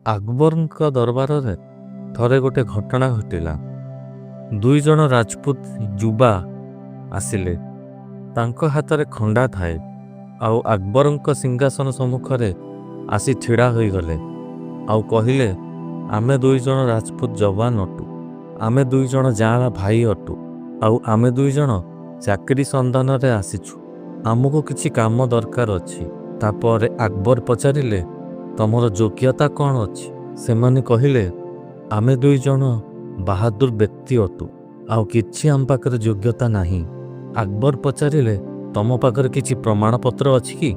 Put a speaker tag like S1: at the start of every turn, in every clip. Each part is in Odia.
S1: ଆକବରଙ୍କ ଦରବାରରେ ଥରେ ଗୋଟେ ଘଟଣା ଘଟିଲା। ଦୁଇ ଜଣ ରାଜପୁତ ଯୁବା ଆସିଲେ। ତାଙ୍କ ହାତରେ ଖଣ୍ଡା ଥାଏ ଆଉ ଆକବରଙ୍କ ସିଂହାସନ ସମ୍ମୁଖରେ ଆସି ଛିଡ଼ା ହୋଇଗଲେ ଆଉ କହିଲେ, "ଆମେ ଦୁଇ ଜଣ ରାଜପୁତ ଯବାନ ଅଟୁ। ଆମେ ଦୁଇ ଜଣ ଯାଆଁଳା ଭାଇ ଅଟୁ ଆଉ ଆମେ ଦୁଇ ଜଣ ଚାକିରି ସନ୍ଧାନରେ ଆସିଛୁ। ଆମକୁ କିଛି କାମ ଦରକାର ଅଛି।" ତାପରେ ଆକବର ପଚାରିଲେ, "ତମର ଯୋଗ୍ୟତା କ'ଣ ଅଛି?" ସେମାନେ କହିଲେ, "ଆମେ ଦୁଇ ଜଣ ବାହାଦୁର ବ୍ୟକ୍ତି ଅଟୁ, ଆଉ କିଛି ଆମ ପାଖରେ ଯୋଗ୍ୟତା ନାହିଁ।" ଆକବର ପଚାରିଲେ, "ତମ ପାଖରେ କିଛି ପ୍ରମାଣପତ୍ର ଅଛି କି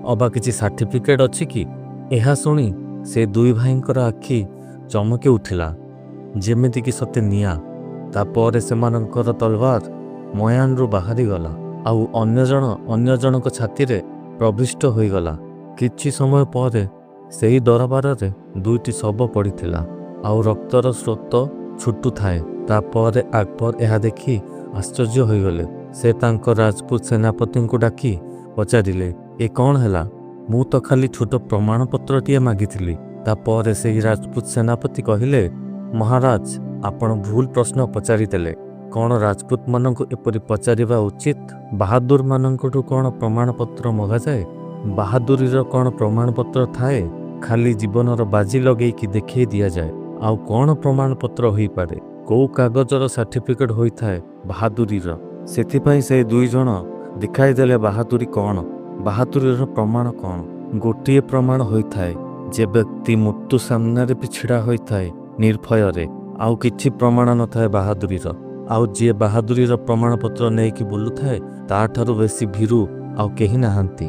S1: ଅବା କିଛି ସାର୍ଟିଫିକେଟ୍ ଅଛି କି?" ଏହା ଶୁଣି ସେ ଦୁଇ ଭାଇଙ୍କର ଆଖି ଚମକି ଉଠିଲା, ଯେମିତିକି ସତେ ନିଆଁ। ତାପରେ ସେମାନଙ୍କର ତଲୱାର ମୟାନରୁ ବାହାରିଗଲା ଆଉ ଅନ୍ୟ ଜଣ ଅନ୍ୟ ଜଣଙ୍କ ଛାତିରେ ପ୍ରବିଷ୍ଟ ହୋଇଗଲା। କିଛି ସମୟ ପରେ ସେହି ଦରବାରରେ ଦୁଇଟି ଶବ ପଡ଼ିଥିଲା ଆଉ ରକ୍ତର ସ୍ରୋତ ଛୁଟୁଥାଏ। ତାପରେ ଆକବର ଏହା ଦେଖି ଆଶ୍ଚର୍ଯ୍ୟ ହୋଇଗଲେ। ସେ ତାଙ୍କ ରାଜପୁତ ସେନାପତିଙ୍କୁ ଡାକି ପଚାରିଲେ, "ଏ କ'ଣ ହେଲା? ମୁଁ ତ ଖାଲି ଛୋଟ ପ୍ରମାଣପତ୍ରଟିଏ ମାଗିଥିଲି।" ତାପରେ ସେହି ରାଜପୁତ ସେନାପତି କହିଲେ, "ମହାରାଜ, ଆପଣ ଭୁଲ ପ୍ରଶ୍ନ ପଚାରିଦେଲେ। କ'ଣ ରାଜପୁତମାନଙ୍କୁ ଏପରି ପଚାରିବା ଉଚିତ? ବାହାଦୁରମାନଙ୍କଠୁ କ'ଣ ପ୍ରମାଣପତ୍ର ମଗାଯାଏ? ବାହାଦୁରୀର କ'ଣ ପ୍ରମାଣପତ୍ର ଥାଏ? ଖାଲି ଜୀବନର ବାଜି ଲଗେଇକି ଦେଖେଇ ଦିଆଯାଏ। ଆଉ କ'ଣ ପ୍ରମାଣପତ୍ର ହୋଇପାରେ? କୋଉ କାଗଜର ସାର୍ଟିଫିକେଟ୍ ହୋଇଥାଏ ବାହାଦୁରୀର? ସେଥିପାଇଁ ସେ ଦୁଇ ଜଣ ଦେଖାଇଦେଲେ ବାହାଦୁରୀ କ'ଣ, ବାହାଦୁରୀର ପ୍ରମାଣ କ'ଣ। ଗୋଟିଏ ପ୍ରମାଣ ହୋଇଥାଏ, ଯେ ବ୍ୟକ୍ତି ମୃତ୍ୟୁ ସାମ୍ନାରେ ବି ଛିଡ଼ା ହୋଇଥାଏ ନିର୍ଭୟରେ। ଆଉ କିଛି ପ୍ରମାଣ ନଥାଏ ବାହାଦୁରୀର। ଆଉ ଯିଏ ବାହାଦୁରୀର ପ୍ରମାଣପତ୍ର ନେଇକି ବୁଲୁଥାଏ, ତାଠାରୁ ବେଶୀ ଭୀରୁ ଆଉ କେହି ନାହାନ୍ତି।"